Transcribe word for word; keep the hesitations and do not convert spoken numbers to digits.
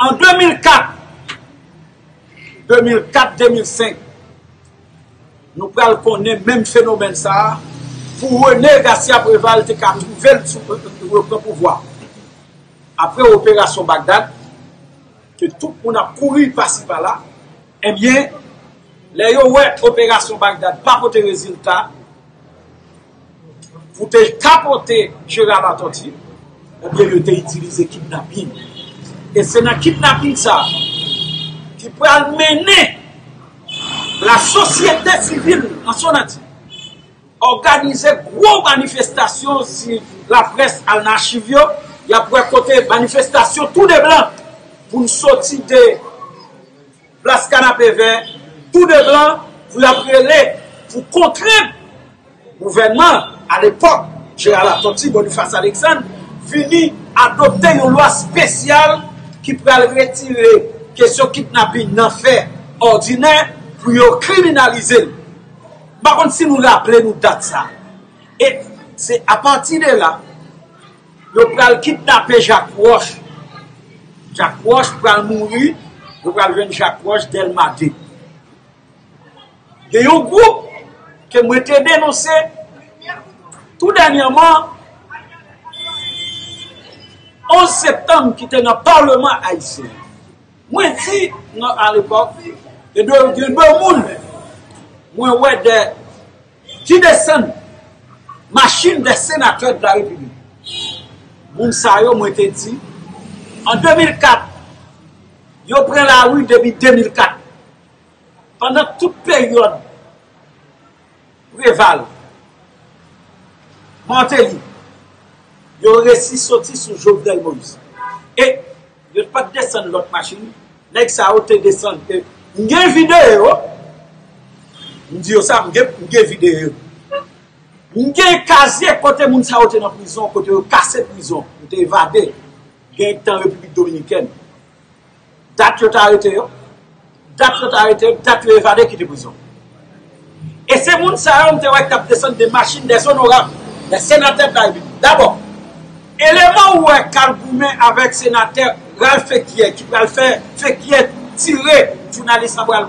An de mil kat, de mil kat, de mil senk, nou pral konnen menm fenomèn sa a pou René Garcia Préval te ka twouve l sou repran pouvwa. Apre operasyon Bagdad, ke tout moun ap kouri pasi pala, ebyen, lè yo wè operasyon Bagdad pa pote rezilta, pou te kapote Gérard Latortue, ebyen, yo te itilize kidnapin. E se nan kidnapin sa ki pral mennen la sosyete sivil an son antye òganize gwo manifestasyon. Si laprès al nan achiv yo, y ap wè kote manifestasyon tou de blan pou n soti de plas Kanapevè, tou de blan pou y ap rele pou kontre gouvènman alepòk, Gérard Latortue, Boniface Alexandre, vini adopte yon lwa espesyal ki pral retire kesyon kidnapin nan fè òdinè pou yo kriminalize l. M pa konn si nou raple nou dat sa. E se apati de la, yo pral kidnape Jacques Roche. Jacques Roche pral mouri, yo pral jwenn Jacques Roche Dèlma de. Gen yon gwoup ke mwen te denonse tou dènyèman, onz septanm, ki te nan Palman ayisyen. Mwen di nan alepòk, e de, de, de moun mwen wè de, ki desann machin de senatè de la Repiblik. Moun sa yo, mwen te di, an de mil kat, yo pran lari depi de mil kat. Pandan tout peryòd Preval, Martelly, yo resi soti sou Jovenel Moïse. E yo pa t desann lòt machin. Nèg sa yo te desann. E m gen videyo. M di yo sa, m gen, m gen videyo. M gen kazye kote moun sa yo te nan prizon, kote yo kase prizon, yo te evade. Gen tan Repiblik Dominikèn. Dat yo te arete yo, dat yo te arete yo, dat yo evade kite prizon. E se moun sa yo m te wè k t ap desann de machin dè onorab, dè senatè de la Repiblik. Dabò, eleman ou wè k al goumen avèk senatè Ralph Fequière, ki pral fè Fequière tire jounalis la, pral